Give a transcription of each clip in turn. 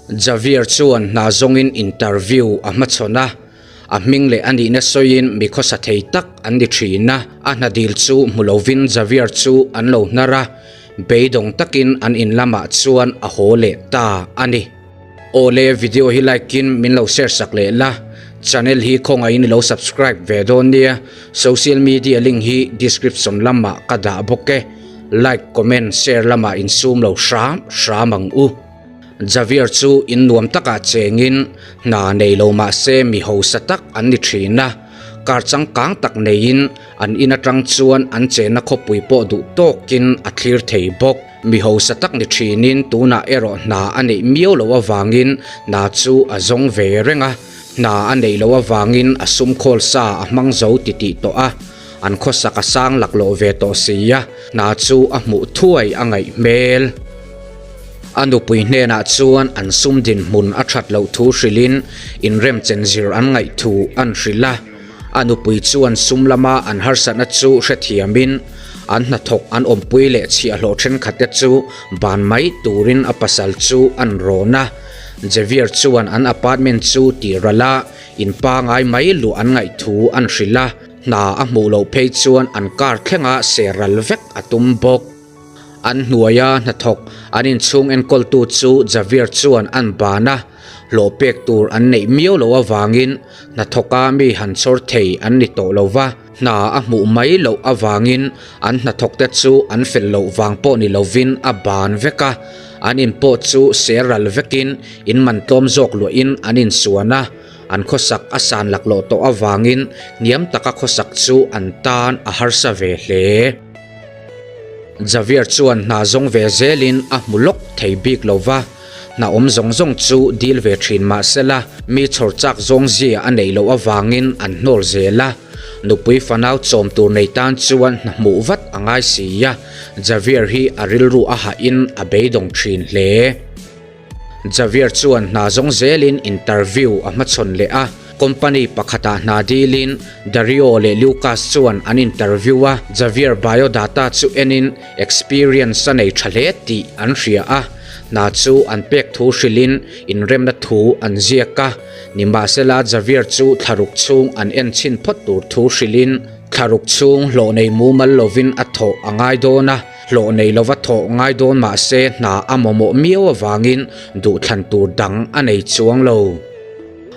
Javier chuan hna zawngin interview a hmachhawn a, a hming leh a nihna sawiin mi khawsa thei tak an ni thin a. A hna dil chu hmu lovin Javier chu an lo hnar a, beidawng takin an in lamah chuan a haw leh ta a ni. Awle video hi like in min lo share sak leh la, channel hi khawngaihin i lo subscribe ve dawn nia, social media link hi description lamah ka dah bawk e, like comment share lamah insum lo hram hram ang u. Javier chu in nuam takah chengin hna nei lo mahse mi hausa tak an ni thin a, car changkang tak neiin an in atang chuan an chenna khawpui pawh duh tawkin a thlir thei bawk. Mi hausa tak ni thinin tunah erawh hna a neih miau loh avangin hna chu a zawng ve reng a, hna a neih loh avangin a sum khawl sa a hmang zo titih tawh a, an khawsak a sang laklawh ve tawh si a, hna chu a hmuh thuai a ngaih hmel. A nupui hnenah chuan an sum dinhmun a that loh thu hrilhin inremchen zir an ngaih thu an hrilh a. A nupui chuan sum lama an harsatna chu hrethiamin an hnathawk an awmpui leh chhiahhlawh thenkhatte chu ban mai turin a pasal chu an rawn a. Javier chuan an apartment chu tih ral a, in pangai mai luh an ngaih thu an hrilh a. Hna a hmuh loh phei chuan an car thlenga ser ral vek a tum bawk. An hnuaia hnathawk an inchhung enkawltu chu Javier chuan an ban a, hlawh pek tur an neih miau loh avangin hnathawka mi han chhawr thei an ni tawh lo va, hna a hmuh mai loh avangin an hnathawkte chu an fel loh vang pawh ni lovin a ban vek a, an in pawh chu ser ral vekin in man tlawm zawk luahin an insuan a, an khawsak a san laklawh tawh avangin hniam taka khawsak chu an tan a harsa ve hle. Javier chuan hna zawng ve zelin a hmu lawk thei bik lo va, hna awm zawng zawng chu dil ve thin mah sela, mi chhawr chak zawng zia a neih loh avangin an hnawl zel a. Nupui fanau chawm tur nei tan chuan hna hmuh vat a ngai si a, Javier hi a rilru a hahin a beidawng thin hle. Javier chuan hna zawng zelin interview a hmachhawn leh a, company pakhatah hna dilin Dario leh Lucas chuan an interview a, Javier biodata chu enin experience a nei tha hle tih an hria a, hna chu an pek thu hrilhin inremna thu an ziak a, nimahsela Javier chu thlaruk chhung an en chhin phawt tur thu hrilhin thlaruk chhung hlawh nei mumal lovin a thawh a ngai dawn a. Hlawh nei lova thawh ngai dawn mah se hna a mamawh miau avangin duhthlan tur dang a nei chuang lo.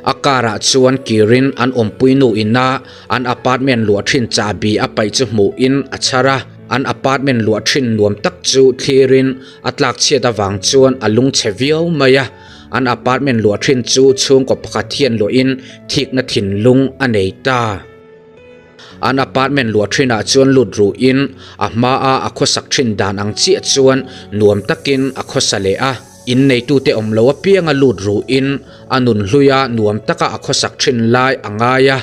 A car ah chuan kirin an awmpui nu ina an apartment luah thin chahbi a paih chu hmuhin a chhar a, an apartment luah thin nuam tak chu thlirin a tlak chhiat avang chuan a lungchhe viau mai a, an apartment luah thin chu chhungkaw pakhat hian luahin thikna thinlung a nei ta. An apartment luah thinah chuan lut ruhin a hmaa a khawsak thin dan ang chiah chuan nuam takin a khawsa leh a. Inneitute awm lo apianga lut ruhin a nun hluia nuam taka a khawsak thin lai a ngai a.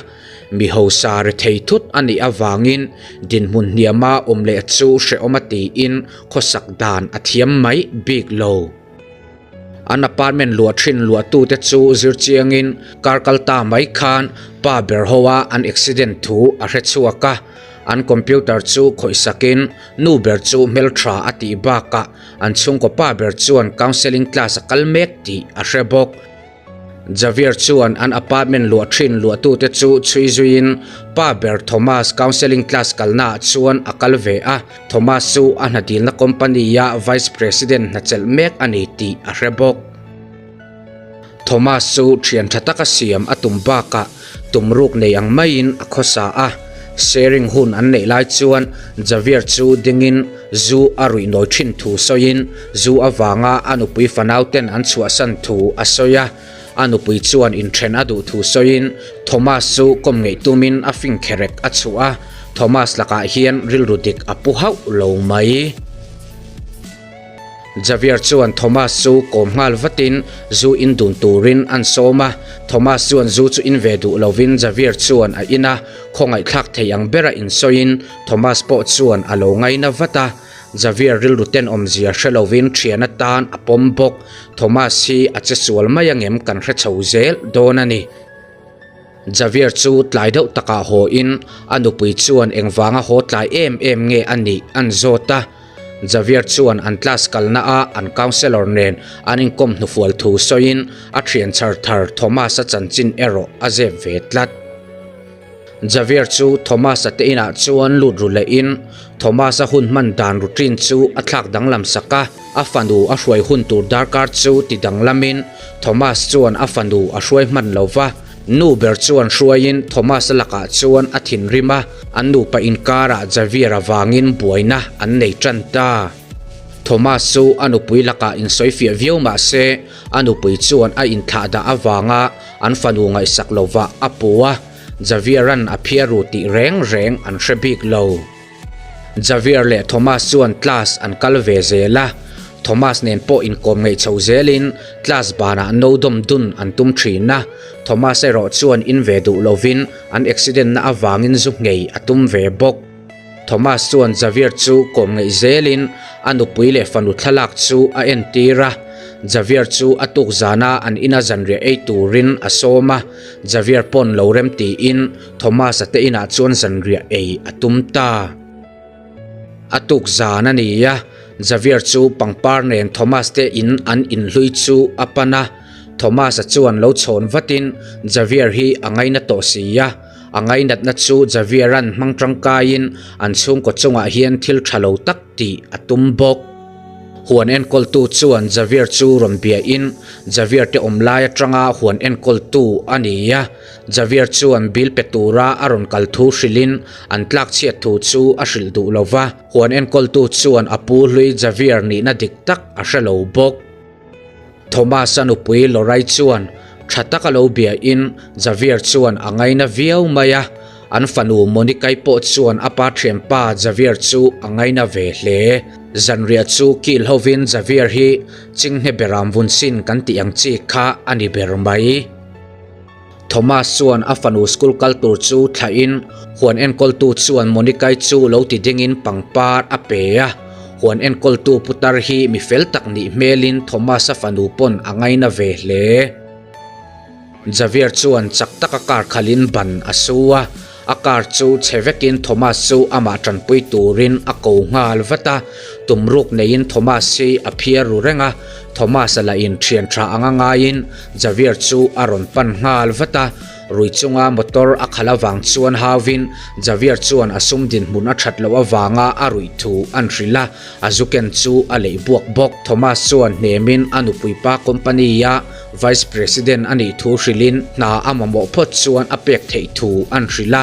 Mi hausa rethei thut a nih avangin dinhmun hniama awm leh chu hrehawm a tiin khawsak dan a thiam mai bik lo. An apartment luah thin luahtute chu zir chiangin kar kal ta mai khan pa ber hoa an accident thu a hre chhuak a, an computer chu khawih sakin nu ber chu hmeltha a tih bakah an chhungkaw pa ber chuan counselling class a kal mek tih a hre bawk. Javier chuan an apartment luah thin luahtute chu chhui zuiin pa ber Thomas counselling class kalnaah chuan a kal ve a, Thomas chu a hna dilna company-a vice president hna chelh mek a ni tih a hre bawk. Thomas chu thian tha taka siam a tum bakah tumruk nei ang maiin a khawsa a, sharing hun an neih lai chuan Javier chu dingin zu a ruih nawi thin thu sawiin zu avanga a nupui fanau ten an chhuahsan thu a sawi a, a nupui chuan inthen a duh thu sawiin Thomas chu kawm ngeih tumin a fing kherek a chhuah a, Thomas lakah hian rilru dik a pu hauh lo mai. Javier chuan Thomas chu kawm nghal vatin zu in dun turin an sawm a, Thomas chuan zu chu in ve duh lovin Javier chuan a in a, khawngaihthlak thei ang bera insawiin Thomas pawh chuan a lo ngaina vat a, Javier rilru tenawmzia hre lovin thian atan a pawm bawk, Thomas hi a che sual mai angem kan hre chho zel dawn a ni. Javier chu tlai deuh takah haw in a nupui chuan engvanga haw tlai em em nge a nih an zawt a. Javier chuan an class kalna a an counsellor nen an inkawm hnufual thu sawiin a thian chhar thar Thomas-a chanchin erawh a zep ve tlat. Javier chu Thomas-a te inah chuan lut ru lehin Thomas-a hun hman dan routine chu a thlak danglam sak a, a fanu a hruai hun tur darkar chu ti danglamin Thomas chuan a fanu a hruai hman lo va. Nu ber chuan hruaiin Thomas-a lakah chuan a thinrim a, an nupa inkarah Javier avangin buaina an nei tan ta. Thomas chu a nupui lakah insawifiah viau mah se, a nupui chuan a inthlahdah avanga an fanu ngaihsak lovah a pu a, Javier-a'n a phiar ru tih reng reng an hre bik lo. Javier leh Thomas chuan class an kal ve zel a, Thomas nen pawh inkawm ngeih chho zelin class banah no dawm dun an tum thin a, Thomas erawh chuan in ve duh lovin an accident na avangin zu nghei a tum ve bawk. Thomas chuan Javier chu kawm ngeih zelin a nupui leh fanu thlalak chu a entir a, Javier chu a tuk zana an ina zanriah ei turin a sawm a, Javier pawn lo rem tiin Thomas-a te inah chuan zanriah ei a tum ta. A tuk zan a ni a, Javier chu pangpar nen Thomas te in an inhlui chu a pan a. Thomas-a chuan lo chhawn vatin Javier hi a ngaina tawh si a, a ngainatna chu Javier-a'n hmang tangkaiin an chhungkaw chungah hian thil tha lo tak tih a tum bawk. Huan enkawltu chuan Javier chu rawn biain Javier te awm lai atanga huan enkawltu a ni a. Javier chuan bill pe tura a rawn kal thu hrilhin an tlak chhiat thu chu a hrilh duh lo va, huan enkawltu chuan a pu hlui Javier nihna dik tak a hre lo bawk. Thomas-a nupui Lorai chuan tha taka lo biain Javier chuan a ngaina viau mai a, an fanu Monica-i pawh chuan a pa thianpa Javier chu a ngaina ve hle. Zanriah chu kil hovin Javier hi chinghne beram vun sin kan tih ang chi kha a ni ber mai. Thomas chuan a fanu school kal tur chu thlahin huan enkawltu chuan Monica-i chu lo ti dingin pangpar a pe a. Huan enkawltu putar hi mi fel tak nih hmelin Thomas-a fanu pawn a ngaina ve hle. Javier chuan chak taka car khalhin ban a su a, a car chu chhe vekin Thomas chu amah tanpui turin a ko nghal vat a. Tumruk neiin Thomas hi a phiar ru reng a, Thomas-a lahin thian tha anga ngaiin Javier chu a rawn pan nghal vat a, rui chunga motor a khalh avang chuan hauvin Javier chuan a sum dinhmun a that loh avanga a ruih thu an hrilh a, a zu ken chu a leih buak bawk. Thomas chuan hnemin a nupui pa company-a Vice President a nih thu hrilhin hna a mamawh phawt chuan a pek theih thu an hrilh a,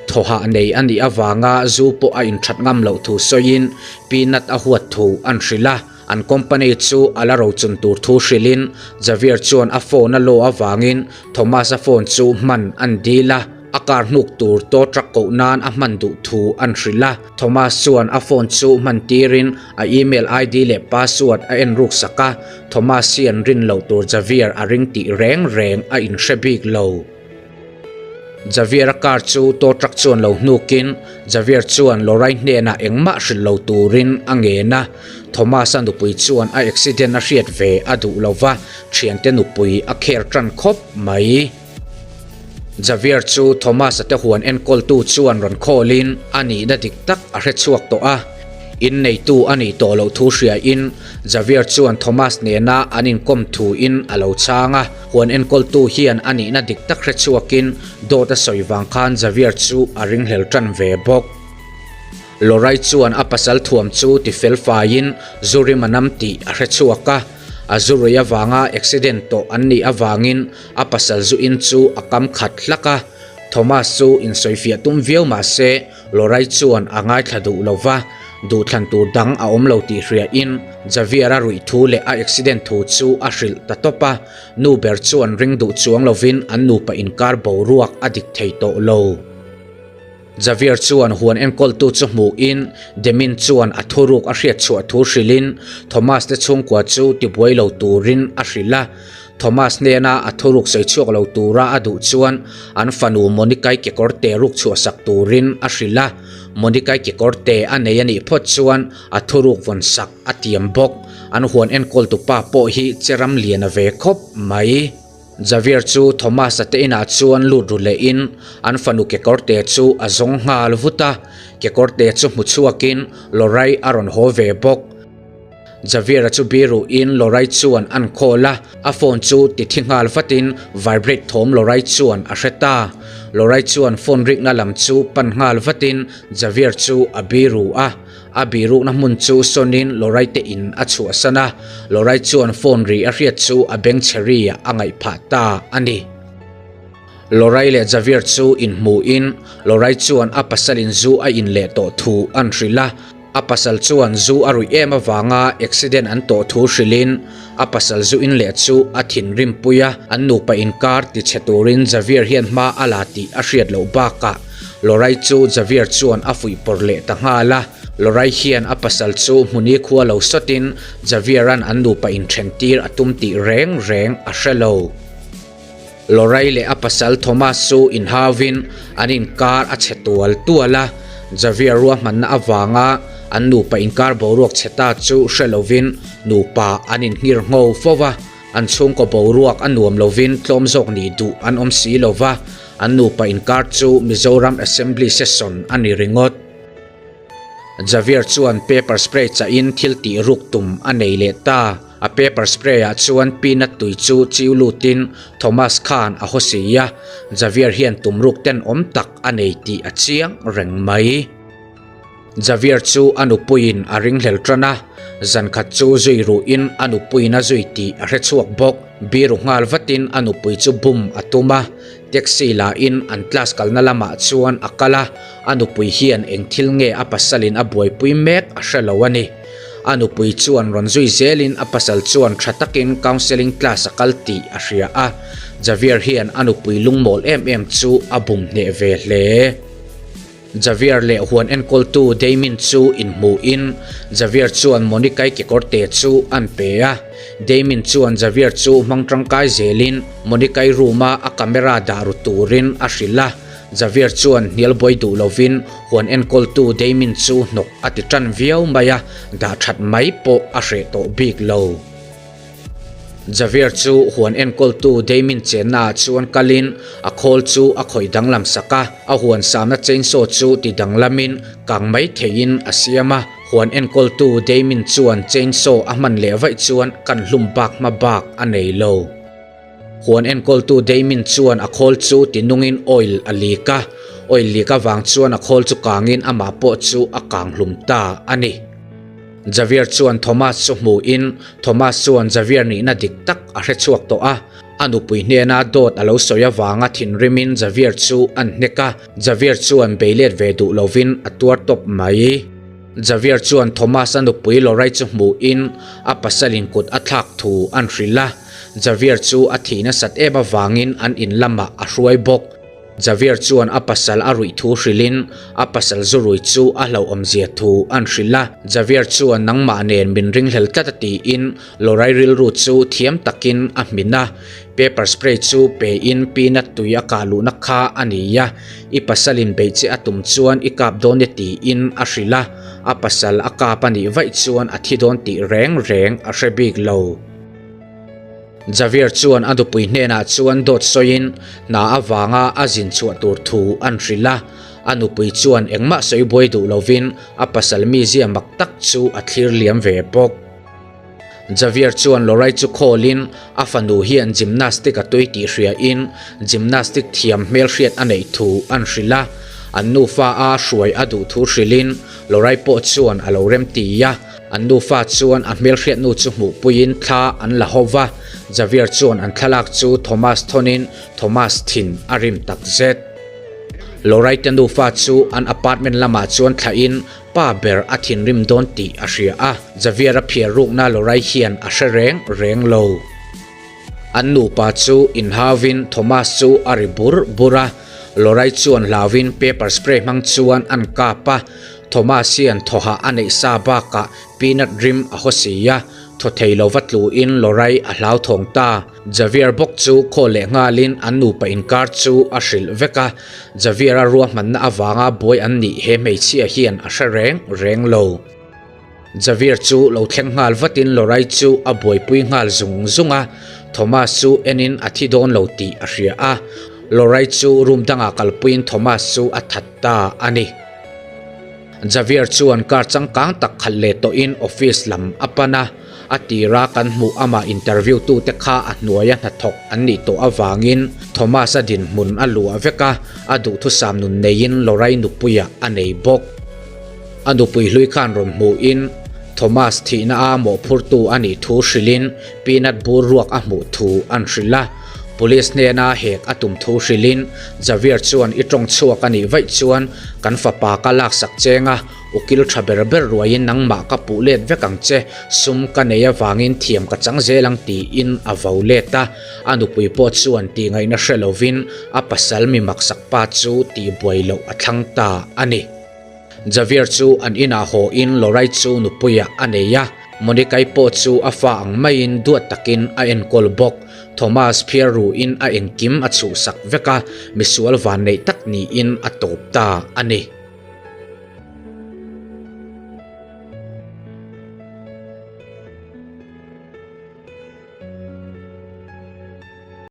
thawhah nei a nih avanga zu pawh a inthat ngam loh thu sawiin peanut a huat thu an hrilh a. An company chu a la rochun tur thu hrilhin Javier chuan a phone a law avangin Thomas-a phone chu hman an dil a, a car hnuk tur tow truck koh nan a hman duh thu an hrilh a. Thomas chuan a phone chu hman tirin a email ID leh password a en ruk sak a, Thomas hian rin loh tur Javier a ring tih reng reng a inhre bik lo. Javier-a car chu tow truck chuan lo hnukin Javier chuan Lorai hnenah engmah hrilh lo turin a ngen a. Thomas-a nupui chuan a accident a hriat ve a duh lo va, thiante nupui a kher tan khawp mai. Javier chu Thomas-a te huan enkawltu chuan rawn khawlin a nihna dik tak a hre chhuak tawh a. Inneitu a nih tawh loh thu hriain Javier chuan Thomas nena an inkawm thuin a lo chhang a. Huan enkawltu hian a nihna dik tak hre chhuakin dawt a sawi vang khan Javier chu a ringhlel tan ve bawk. Lorai chuan a pasal thuam chu ti fel faiin zu rim a nam tih a hre chhuak a, a zu rui avanga accident tawh an nih avangin a pasal zu in chu a kam khat hlak a. Thomas chu insawifiah tum viau mah se Lorai chuan a ngaithla duh lo va, duhthlan tur dang a awm lo tih hriain Javier-a ruih thu leh a accident thu chu a hrilh ta tawp a, nu ber chuan ring duh chuang lovin an nupa inkar boruak a dik thei tawh lo. Javier chuan huan enkawltu chu hmuhin Demin chuan a thuruk a hriat chhuah thu hrilhin Thomas te chhungkua chu tibuai lo turin a hrilh a, Thomas hnena a thuruk sawi chhuak lo tura a duh chuan an fanu Monica-i kekawr te ruk chhuahsak turin a hrilh a, Monica-i kekawr te a nei a nih phawt chuan a thuruk vawn sak a tiam bawk. An huan enkawltu pa pawh hi che ram lian a ve khawp mai. Javier chu Thomas-a te inah chuan lut ru lehin an fanu kekawr te chu a zawng nghal vut a. Kekawrte chu hmu chhuakin Lorai a rawn haw ve bawk. Javier-a chu biruhin Lorai chuan an call a, a phone chu ti thi nghal vatin vibrate thawm Lorai chuan a hre ta. Lorai chuan phone rikna lam chu pan nghal vatin Javier chu a biru a, a birukna hmun chu sawnin Lorai te in a chhuahsan a, Lorai chuan phone ri a hriat chu a bengchhe ri a ngaih phah ta a ni. Lorai leh Javier chu inhmuhin Lorai chuan a pasalin zu a in leh tawh thu an hrilh a, A pasal chuan zu a ruih em avanga accident an tawh thu hrilhin a pasal zu in leh chu a thinrim pui a, an nupa inkar tichhe turin Javier hian hma a la tih a hriat loh bakah Lorai chu Javier chuan a fuih pawr leh ta nghal a, Lorai hian a pasal chu hmuni khua lo sawtin Javier-a'n an nupa inthen tir a tum tih reng reng a hre lo. Lorai leh a pasal Thomas chu inhauvin an inkar a chhe tual tual a, Javier ruahmanna avanga an nupa inkar boruak chhe ta chu hre lovin nupa an inhngir ngho fo va, an chhungkaw boruak a nuam lovin tlawm zawk nih duh an awm si lo va, an nupa inkar chu Mizoram Assembly Session a ni ringawt. Javier chuan paper spray chahin thil tih ruk tum a nei leh ta. A paper spray ah chuan peanut tui chu chiu lutin Thomas khan a haw si a, Javier hian tum ruk tenawm tak a nei tih a chiang reng mai. Javier chu a nupuiin a ringhlel tan a, zankhat chu zui ruhin a nupuiin a zui tih a hre chhuak bawk. Biru nghal vatin a nupui chu bum a tum a, Taxi la in an class kalna lamah chuan a kal a, a nupui hian eng thil nge a pasalin a buaipui mek a hre lo a ni. A nupui chuan rawn zui zelin a pasal chuan tha takin counselling class a kal tih a hria a, Javier hian a nupui lungmawl em em chu a bum hneh ve hle. Javier leh huan enkawltu Damien chu inhmuhin Javier chuan Monica-i kekawrte chu an pe a. Damien chuan Javier chu hmang tangkai zelin Monica-i room-a a camera dah ru turin a hrilh a. Javier chuan hnial buai duh lovin huan enkawltu Damien chu hnawk a ti tan viau mai a, dah that mai pawh a hreh tawh bik lo. Javier chu huan enkawltu Damien chennaah chuan kalin a khawl chu a khawih danglam sak a, a huan samna chainsaw chu ti danglamin kang mai theihin a siam a. Huan enkawltu Damien chuan chainsaw a hman leh vaih chuan kan hlum bak hma bak a nei lo. Huan enkawltu Damien chuan a khawl chu ti nungin oil a leak a, oil leak avang chuan a khawl chu kangin amah pawh chu a kang hlum ta a ni. Javier chuan Thomas chu hmuhin Thomas chuan Javier nihna dik tak a hre chhuak tawh a, a nupui hnena dawt a lo sawi avanga thinrimin Javier chu an hnek a, Javier chuan beilet ve duh lovin a tuar tawp mai. Javier chuan Thomas a nupui Lorai chu hmuhin a pasalin kut a thlak thu an hrilh a, Javier chu a thih nasat em avangin an in lamah a hruai bawk. Javier chuan a pasal a ruih thu hrilhin a pasal zu rui chu a hlauhawmzia thu an hrilh a. Javier chuan nangmah nen min ringhlel tlat a tiin Lorai rilru chu thiam takin a hmin a. Paper spray chu pein peanut tui a kah luhna kha a ni a, i pasalin beih che a tum chuan i kap dawn e tiin a hrilh a. A pasal a kap a nih vaih chuan a thi dawn tih reng reng a hre bik lo. Javier chuan a nupui hnenah chuan dawt sawiin hna avanga a zin chhuah tur thu an hrilh a, a nupui chuan engmah sawi buai duh lovin a pasal mizia mak tak chu a thlir liam ve bawk. Javier chuan Lorai chu call-in a fanu hian gymnastic a tui tih hriain gymnastic thiam hmelhriat a neih thu an hrilh a, an nufa a hruai a duh thu hrilhin Lorai pawh chuan a lo remti a. An nufa chuan a hmelhriatnu chu hmuhpuiin thla an la ho va, Javier chuan an thlalak chu Thomas thawnin Thomas thin a rim tak zet. Loraite nufa chu an apartment lamah chuan thlahin pa ber a thinrim dawn tih a hria a, Javier a phiar rukna Lorai hian a hre reng reng lo. An nupa chu inhauvin Thomas chu a ri bur bur a, Lorai chuan hlauvin paper spray hmang chuan an kap a, Thomas hian thawhah a neih sa bakah peanut rim a haw si a, thaw thei lova tluin Lorai a hlauthawng ta. Javier bawk chu khaw leh nghalin an nupa inkar chu a hrilh vek a, Javier-a ruahmanna avanga buai an nih he hmeichhia hian a hre reng reng lo. Javier chu lo thleng nghal vatin Lorai chu a buaipui nghal zung zung a, Thomas chu enin a thi dawn lo tih a hria a, Lorai chu room dangah kalpuiin Thomas chu a that ta a ni. Javier chuan car changkang tak khalh leh tawhin office lam a pan a, a tira kan hmuh amah interview tute kha a hnuaia hnathawk an nih tawh avangin Thomas-a dinhmun a luah vek a, a duhthusam nun neiin Lorai nupuiah a nei bawk. A nupui hlui khan rawn hmuhin Thomas thihna a mawhphurtu a nih thu hrilhin peanut bur ruak a hmuh thu an hrilh a. Police hnena hek a tum thu hrilhin Javier chuan i tawng chhuak a nih vaih chuan kan fapa ka laksak cheng a, ukil tha ber ber ruaiin nangmah ka puh let vek ang che, sum ka nei avangin thiam ka chang zel ang tiin a vo let a. A nupui pawh chuan tihngaihna hre lovin a pasal mi maksak pa chu tihbuai loh a thlang ta a ni. Javier chu an inah haw in Lorai chu nupuiah a nei a, Monica-i pawh chu a fa ang maiin duat takin a enkawl bawk. Thomas phiar ruin a engkim a chhuhsak vek a, misual vanneih tak niin a tawp ta a ni.